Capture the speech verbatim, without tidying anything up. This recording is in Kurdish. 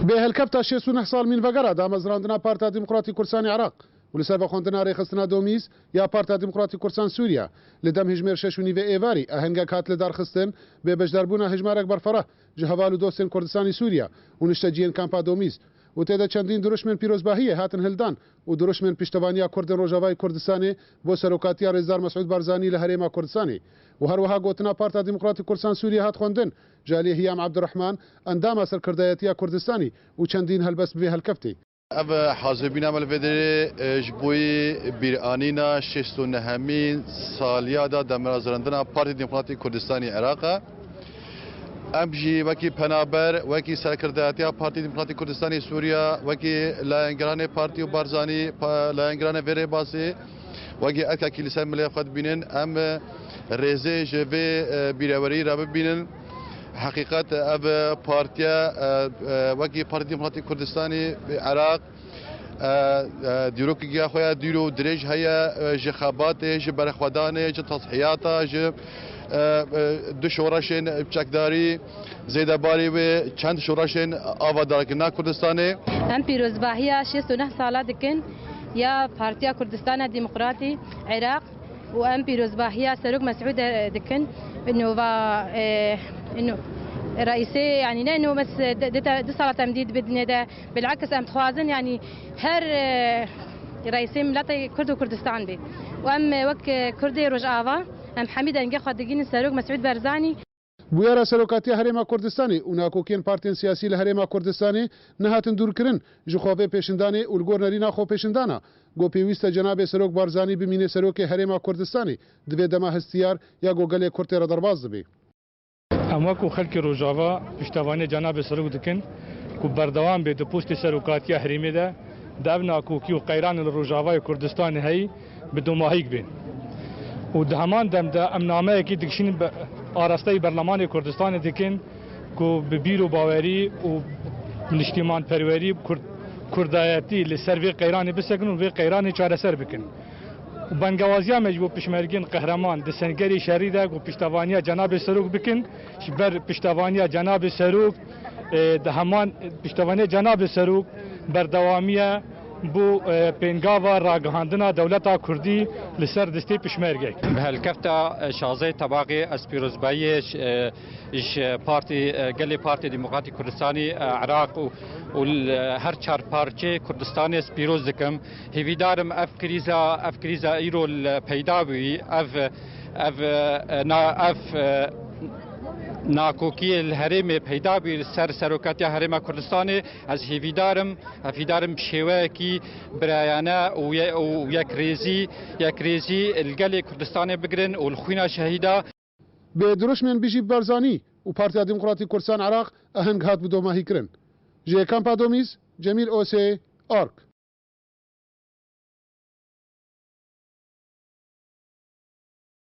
Bi helkefta şêst û neh sal mînvegera damezrandina Partiya Demokratîk Kurdistanê Iraq û li ser vexwendina rêxistina Domîz ya Partiya Demokratîk Kurdistan Sûriye, li dem hijmêr şeş û nîvê êvarî ahengek hat lidarxistin bê beşdarbûna hijmarek berfireh ji heval û dostên Kurdistanê Sûriye û nişteciyên kampa Domîz û tê de çendîn dirûşmên pîrozbahiyê hatin hildan û dirûşmên piştevaniya Kurdên Rojavayê Kurdistanê bo serokatiya Rêzdar Mesûd Barzanî li Herêma Kurdistanê û her wiha gotina Partiya Demokratîk Kurdistan Sûriye hat xwendin ji aliyê Hiyam Ebdurehman, endama Serkirdayetiya Kurdistanê û çendîn helbest bi vê helkeftê. Ev hazirbîna me li vê derê, e, ji bo yî bîranîna şêst û nehemîn saliya da demezrandina Partî Demokratîk Kurdistanê Iraq e. Em jî wekî penaber, wekî serkirdayetiya Partî Demokratîk Kurdistanê Sûriye, wekî layengeranê partî û Barzanî, pa-, layengeranê vê rêbazê, wekî erkekî li ser milê xwe dibînin, em rêzê ji vê, e, bîrewerî re bibînin. Heqîqet ev partiye, e, e, wekî Partî Demokratîk Kurdistanê Iraq, e, e, dîrokî xwe ya dûr û dirêj heye, e, ji xebatê, ji berxwedanê, ji tedhiyata, ji, e, e, du şoreşên çekdarî, zêdebarî wê çend şoreşên avadarkirina Kurdistanê. Em pîrozbahiya şêst û neh sala dikin ya Partiya Kurdistana Demokratî Iraq. û em pîrozbahiya Serok Mesûd, e, dikin. Ino va, e, ino, reîsê, yanî ne ino mes, de, de, de, du sala temdîd bidinê de. Bilakis em dixwazin, yanî her, e, reîsê mileta Kurd û Kurdistan bê. Û em, e, wek, e, Kurdê Rojava, em hemî dengê xwe digînin Serok Mesûd Barzanî. Bûyera serokatiya Herêma Kurdistanê û nakokiyên partiyên siyasî li Herêma Kurdistanê nehatin dûrkirin ji xwe vê pêşindanê û li gor nerîna xwepêşindana ku pêwîst e cenabê Serok Barzanî bimîne serokê Herêma Kurdistanê, di vê dema hestiyar ya ku gelê Kurd tê re derbas dibe. Em wekû xelkê Rojava piştevaniya cenabê Serok dikin ku berdewam bê di postê serokatiya herêmê de, di ev nakokî û qeyranê li Rojavayê Kurdistanê heyî bi domahîk bên. Û di heman dem de em nameyekî dikişînin be-, arasteyî Berlemanê Kurdistanê dikin ku bi bîr û bawerî û niştîmanperwerî, kurd-, kurdayetî li ser vê qeyranê bisekin û vê qeyranê çareser bikin. Û bengewaziya me ji bo pişmergên qehreman di sengerê şerî de ku piştevaniya cenabê Serok bikin, ji ber piştevaniya cenabê Serok, e, di heman piştevaniya cenabê Serok berdewamiye bo, e, pêngava ragihandina dewleta Kurdî li ser destê pişmergek. Bi helkefta, e, şazey Tebaxê ez pîrozbayiyê, e, ji Partî, e, gelê Partî Demokratîk Kurdistanî, e, Iraq û, û l-, her çar parçeyê Kurdistanê ez pîroz dikim. Hêvîdar im ev krîza, ev krîza îro li peyda bûyî, ev, ev, e, na-, ev, e, nakokiyê li herêmê peyda bûyî li ser serokatiya Herêma Kurdistanê. Ez hêvîdar im, hêvîdar im bi şêweyekî birayane û ye-, û yekrêzî, yekrêzî li gelê Kurdistanê bigirin û li xwîna şehîda. Bi dirûşmên Bijî Barzanî û Partiya Demokratîk Kurdistan Iraq eheng hat bi domahî kirin. Ji Kampa Domîz, Cemîl Osê, Ark.